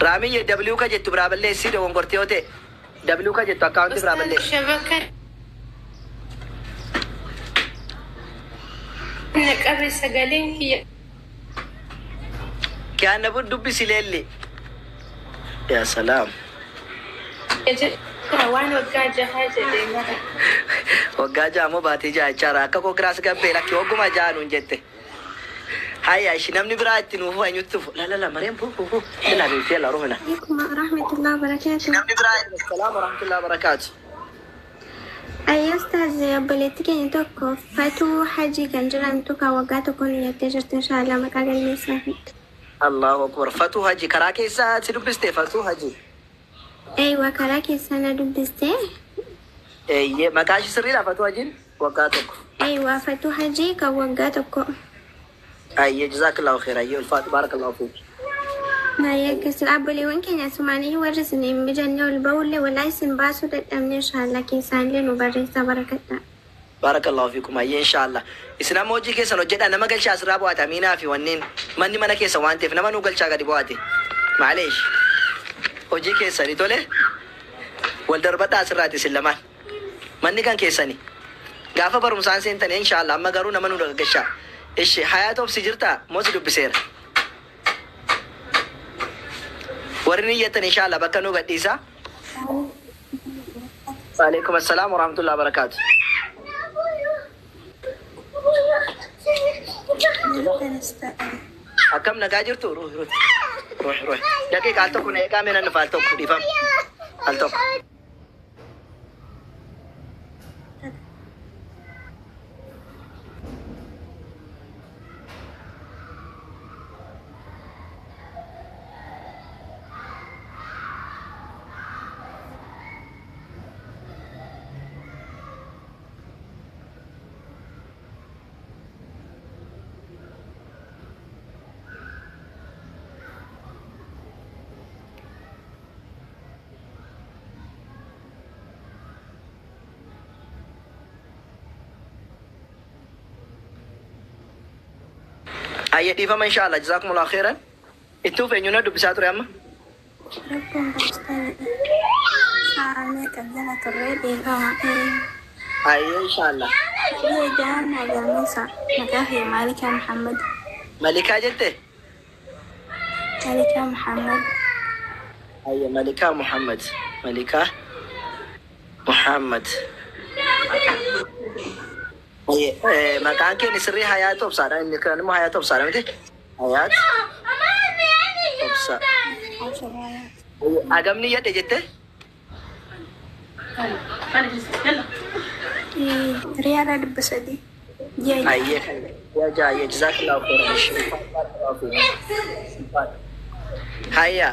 Raamiyye W ka jettu biraa balleessii dogongortee yoo ta'e W ka jettu akkaawuntii biraa Ustaaz balleessi. shabakan qabe sagaleen kiyya Kiyaanna bun dubbisi leelli. Yaa salaam. Jira waan waggaa jahaa jedhee mara. Waggaa ja'a moo baatii ja'a jechaadha. Akka koo giraas gabbee lakki wagguma ja'a nuun jette. Hayya ishi namni biraa itti nuuf eenyutti tufu. La la la mareen buu buu buu. Ila beekti yalla ruhina. عليكم ورحمة الله وبركاته. Namni biraa salaam warahmatullahi wabarakaatu. Ayya ustaaz obboleetti keenya tokko Fatuu Hajii kan jedhamtu kan waggaa tokkoon iyyattee jirtu inshaallah maqaa galmeessaa fi. Allahu akbar. Fatuu Haji karaa keessaa si dubbiste Fatuu Haji. Eeywa karaa keessaa na dubbiste. Eeyyee maqaa ishii sirriidha Fatuu Hajiin waggaa tokko. Eeywa Fatuu Hajii kan waggaa tokko. Ayyee jazakallahu khair ayyee ulfaatu barakallahu fiik. Baay'ee akkas obboleewwan keenya asumaanii warri isin hin mijanne ol ba'ullee walaa isin baasuu dadhabne inshaallah keessaan illee nu barreessaa barakadha. Barakallahu fiikum ayyee inshaallah. Isin amma hojii keessan hojjedhaa nama galchaa asirraa bu'aate amiinaa fi wanneen manni mana keessa waan ta'eef nama nuu galchaa gadi bu'aate. Maaleesh hojii keessanii tole wal darbadhaa asirraati isin lamaan. Manni kan keessani. Gaafa barumsaan seentanii inshaallah amma garuu nama nuu galchaa. Ishi hayaa obsi jirtaa moo si dubbiseera? Warri niyyattan inshaallah bakka nuu gadhiisaa. Waalaikum assalaam warahmatullahi wabarakaatu. Akkam nagaa jirtu? Ruhi ruhi. Ruhi ruhi. Daqiiqa al tokko na eegaa mee nan dhufa al tokko dhiifama. Al tokko. Ayyee dhiifama inshaallah jazakumullahu khairan. Itti ufeenyu na dubbisaa ture amma. Rakkoon ustaaz sa'a meeqa jala turree dhiifama. Ayyee inshaallah. Biyya jahanna galmeessa maqaa kee Maalikaa Muhammad. Malikaa jette? Malikaa Muhammad. Ayyee Malikaa Muhammad. Malikaa Muhammad. Ayyee maqaan keenya sirrii Hayaat Obsaadha. Inni kan immoo Hayaat Obsaadha miti? Hayaat Obsaa. Hagamni yadde jette? Riyaala 300. Ji'a ja'a. Ayyee yaa ja'a ayyee jazakallahu khairan. Hayya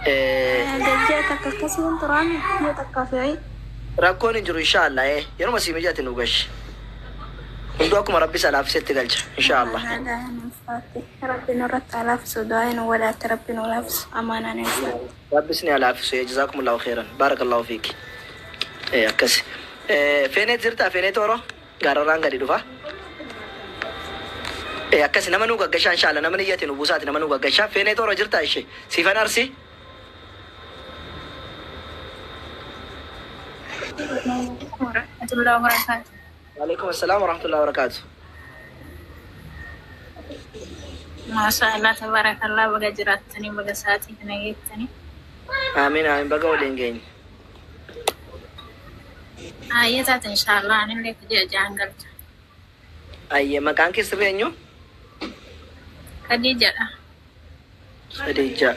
Ji'a takka akkasiin turaame ji'a takkaa fi rakkoon hin jiru inshaallah yeruma sii mijate nu gashi. Hunduu akkuma rabbi isa laafisetti galcha inshaallah. Rabbi nurratti haa laafisu du'aa nu godhaatti rabbi nu laafisu amaanaan hin fudhatu. Rabbi isin haa laafisu jazakumullahu khairan barakallahu fiiki. Akkas. Feeneet jirtaa Feeneet Oro gaararraan gadi dhufa. Akkas nama nu gaggashaa inshaallah nama niyyate nu buusaati nama nu gaggashaa Feeneet Oro jirtaa ishee siifan arsii. Warahmatullahi wabarakatuh. Waalaikum assalam warahmatullahi wabarakatuh. Masha Allah tabarakallah baga jiraattanii baga sa'aatii kana geettanii. Amiin amiin baga waliin geenye. Ayyee taate inshallah anillee ji'a ja'an galcha. Ayyee maqaan kee sirrii eenyu? Khadiijadha. Khadija.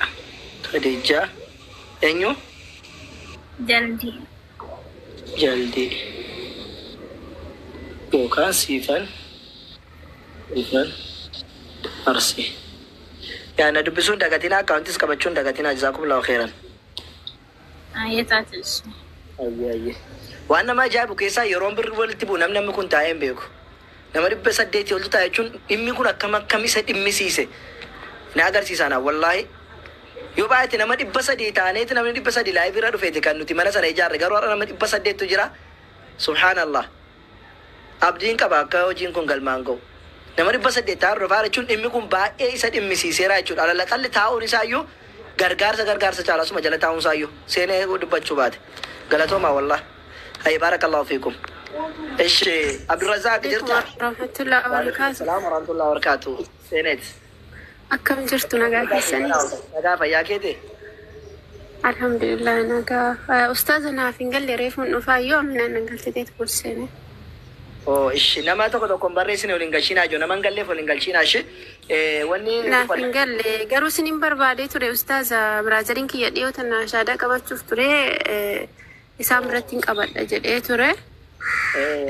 Khadija. Eenyu? Jaldi. Jaldi. Yookaan Siifan. Siifan. Arsii. Yaa na dubbisuun dagatinaa, akkaawuntis qabachuun dagatinaa. Jazaakumullahu khairan. Ayyee taateessu. Ayyee ayyee. Waan nama ajaa'ibu keessaa yeroon birri walitti bu'u namni namni kun taa'ee hin beeku. Nama 800 oltu taa'e jechuun dhimmi kun akkam akkam isa dhimmisiise. Na agarsiisa na wallaahi. Yoo baay'ate nama 300 taaneeti namni 300 live irra dhufeeti kan nuti mana sana ijaarre, garuu har'a nama 800tu jira. Subhaanallah. Abdiin qaba akka hojiin kun galmaan ga'u. Nama 800 taa'an dhufaa jechuun dhimmi kun baay'ee isa dhimmisiiseera jechuudha. Alalaqalli taa'uun isaayyuu gargaarsa gargaarsa caala asuma jala taa'uun isaayyuu seenee dubbachuu baate. Galatoomaa wallah. Hayya, baarakallahu fiikum. Ishi Abdurrazaaq jirta? Warahmatullahi wabarakatuh. Salaam warahmatullahi wabarakatuh. Seeneet. Akkam jirtu, nagaa keessanii? Nagaa, fayyaa keeti? Alhamdulillah, nagaa. Ustaaza, naaf hin galle, reefuun dhufaa yoo aminaan nan galteteet bulseene. Oh, ishi nama tokko tokko hin barreessine waliin galchinaa jiru. Nama hin galleef waliin galchinaa ishi. Wanni Naaf hin galle, garuu isinin barbaadee ture ustaaza. Biraaziliin kiyya dhiyoo tana shaadaa qabachuuf ture, isaan biratti hin qabadha jedhee ture.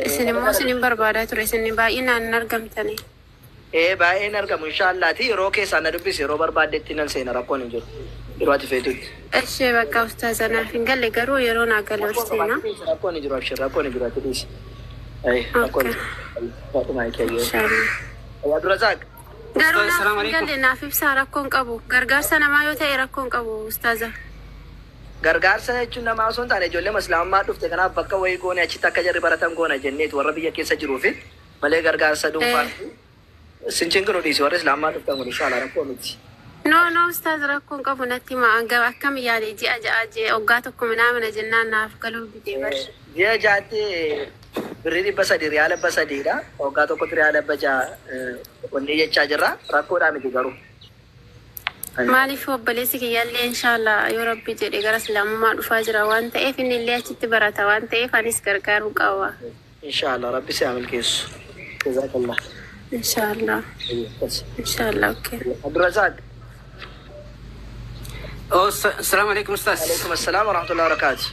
Isin immoo isinin barbaadaa ture, isin baay'inaan hin argamtani. Baay'een argamu inshaallaati. Yeroo keessaa na dubbisi, yeroo barbaaddetti nan seena, rakkoon hin jiru. Yeroo ati feetutti. Ishee bakka ustaaza, naaf hin galle, garuu yeroo naa galu ol seena. Rakkoon hin jiru, abshir, rakkoon hin jiru, ati dhiisi. Rakkoon hin jiru. Faxumaa keeyyee. Inshallah. Abdurrazaaq. Garuu naaf hin galle, naaf ibsaa, rakkoon qabu. Gargaarsa namaa yoo ta'e rakkoon qabu ustaaza. Gargaarsa jechuun namaa osoo hin taane ijoollee islaamummaa dhufte kanaaf bakka wayii goone achitti akka jarri baratan goona jenneetu warra biyya keessa jiruufi malee gargaarsa dhuunfaa. Sin cinqinu, dhiisi, warra islaamummaa dhuftan kun inshallah rakkoo miti. No, no, ustaaz, rakkoon qabu, natti hima. Akkam yaade, ji'a 6 ji'a waggaa tokko minaamina jennaan naaf galuu didee bar. Ji'a 6tti birrii 300, riyaala 300dha. Waggaa tokkotti riyaala 600 wanni jechaa jirra. Rakkoodhaa miti garuu. Maaliif obboleessi kiyyaallee inshallah yoo rabbi jedhe gara islaamummaa dhufaa jira waan ta'eef, inni illee achitti barata waan ta'eef, anis gargaaruu qaba. Inshallah rabbi si haa milkeessu. Jazakallah. Inshallah. Inshallah, okay. Abdurrazaaq. Oh, السلام عليكم أستاذ. Alaikum assalam wa rahmatullahi wa barakatuh.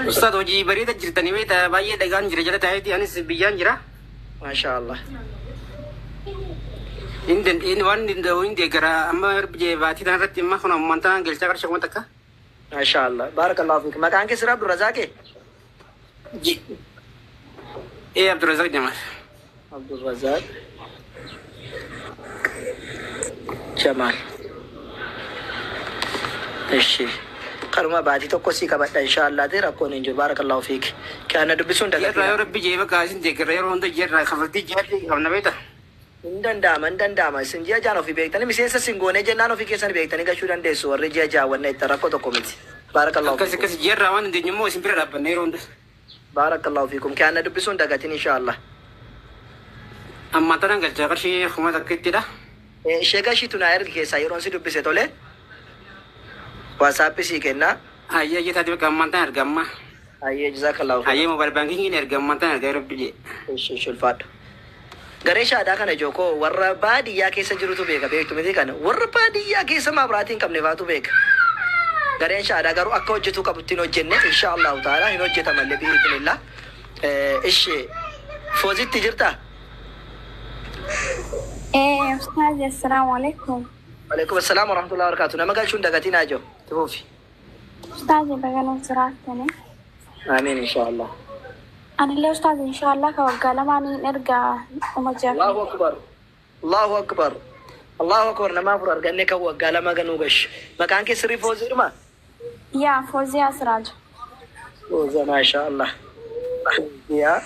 Ustaaz, hojii bareeda jirtanii beektaa, baay'ee dhagaan jira jala taa'eeti, anis biyyaan jira. Masha Allah. Inni waan danda'u hin deeggara, amma baatii kana irratti amma kun ammantaa galchaa qarshii 1000. Masha Allah. Barakallahu fiik. Maqaan kee sirraa Abdurrazaaqi? Ee, Abdurrazaaq Jamaal. Abdurrazaaq Jamaal. Ishi. Kanuma baatii tokko sii qabadha inshaallah ta'e, rakkoon hin jiru. Barakallahu fiik. Kana dubbisuun Jirra yoo dagatina. rabbi jee bakka isin deeggara, yeroo hunda jirra, kafaltii ji'aatti qabna beektaa. Hin danda'ama, hin danda'ama. Isin ji'a 6n ofii beektanii miseensa isin goonee jennaan ofii keessan beektanii gashuu dandeessu. Warri ji'a 6 wanna itti rakkoo tokko miti. Barakallahu Akkas fiikum. akkas, jirra, waan dandeenyu immoo isin bira dhaabbanna yeroo hunda. Barakallahu fiikum. Kana dubbisuun dagatin inshaallah. Ammaan tanaan galchaa qarshii 1000ttidha. Ishee gashiitu naa ergi keessaa yeroon si dubbise tole. WhatsApp sii kennaa. Hayyee hayyee, taate bakka ammaan tanaan erga ammaa. Hayyee, jazakallahu Hayyee, mobile bankingiin erga ammaan tanaan erga rabbi jee. Ishi ishi, ulfaadhu. Garee shaadaa kana jookoo warra baadiyyaa keessa jirutu beeka, beektu miti, kana warra baadiyyaa keessa maabiraatii hin qabne faatu beeka. Gareen shaadaa garuu akka hojjetuu qabutti hin hojjenne, insha Allahu ta'ala hin hojjetamallee bi'idhnillah. Ishi, Foozitti jirta? Ustaazi, assalaamu alaikum. Alaikum assalaam wa rahmatullahi wa barakatuh. Nama galchuun dagatiin haa jiru. Tifuufi. Ustaazi, baga nuuf jiraattani. Amiin insha Allah. Anillee ustaazi, inshallah ka waggaa lamaaniin erga dhuma ji'a Allahu akbar. Allahu akbar. Allahu akbar, nama afur arganne kan waggaa 2 ganuu gash. Maqaan kee sirrii Fooziidhuma? Yaa, Fooziyaa Siraaj. Fooziyaa, maasha Allah. Fooziyaa.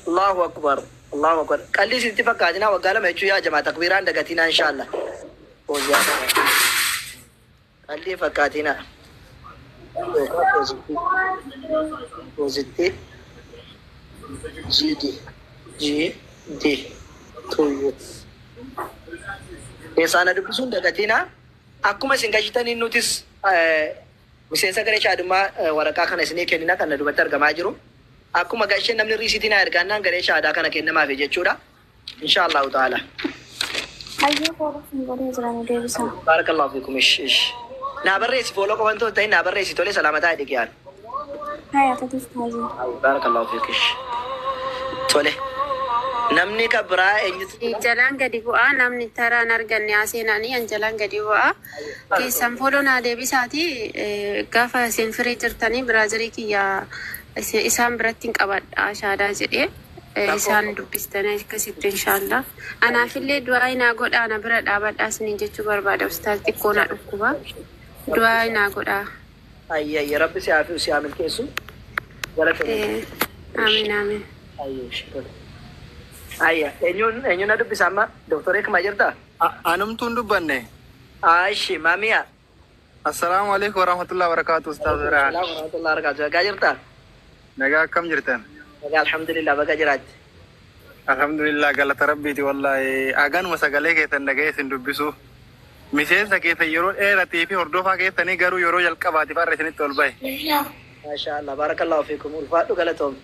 Allahu akbar. Allahu akbar. Qalbii isinitti fakkaatinaa, waggaa 2 jechuun, yaa jamaa, takbiiraan dagatinaa insha Allah. Fooziyaa. Qalbii fakkaatinaa. Yookaan Foozitti. Foozitti. GD. GD. Tuyyuu. Keessaa na dubbisuun dagatinaa. Akkuma isin gashitaniin nutis miseensa garee shaadummaa waraqaa kana isinii kennina, kan na duubatti argamaa jiru. Akkuma gasheen namni riisitii naa ergaannaan garee shaadaa kana kennamaaf jechuudha. Insha Allahu ta'ala. Hayyuu follow sin godhee jira nu deebisaa. Barakallahu fiikum ish ish. Naa barreessi follow qofan too ta'in naa barreessi tolee salaamataa jedhi kiyaan. Haya tatu ustaazi. Barakallahu fiik ish. Tole. Namni kan biraa eenyutu jira? Jalaan gadi bu'aa namni taraan arganne seenanii an jalaan gadi bu'aa. Keessan follow naa deebisaati gaafa isin firii jirtanii brother kiyya isaan biratti hin qabadha shaadaa jedhee isaan dubbistanii akkasitti inshaallah. Anaafillee du'aa naa godhaa na bira dhaabadhaa isiniin jechuu barbaada ustaaz xiqqoo na dhukkuba. Du'aa naa godhaa. Ayyi ayyi rabbi si haa fi si haa milkeessu. Galatoomi. Amiin amiin. Ayyi ish tole. Ayya eenyuun eenyuun na dubbisa amma Doktor Hikmaa jirtaa? Anumtuun dubbanne. Ashi maamiya. Assalaamu alaikum warahmatullahi wabarakatuh Ustaz Birhaan. Salaam warahmatullahi wabarakatuh. Nagaa jirtaa? Nagaa akkam jirtan? Nagaa alhamdulillah baga jiraatte. Alhamdulillah galata rabbiiti wallahi aganuma sagalee keessan dhaga'ee isin dubbisu. Miseensa keessan yeroo dheeratii fi hordofaa keessanii garuu yeroo jalqabaatiif har'a isinitti ol bahe. Masha Allah barakallahu fiikum ulfaadhu galatoom.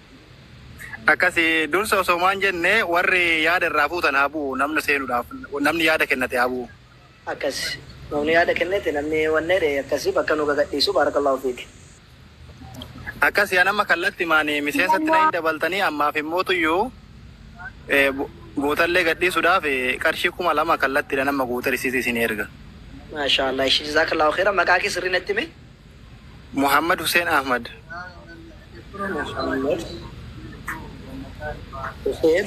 Akkasi dursa osoo maan jenne warri yaada irraa fuutan haa bu'u namni seenuudhaaf namni yaada kennate haa bu'u. Akkas namni yaada kennete namni wanneedhe akkasii bakka nu gagadhiisu barakallahu fiik. Akkasi an amma kallatti maani miseensatti na hin dabaltanii ammaaf immoo tuyyuu bootallee gadhiisuudhaaf qarshii 2000 kallattiidhaan amma guutar isiiti isin erga. Masha Allah ishi jazakallahu khairan maqaa kee sirrii natti himi. Muhammad Hussein Ahmad. Muhammad Hussein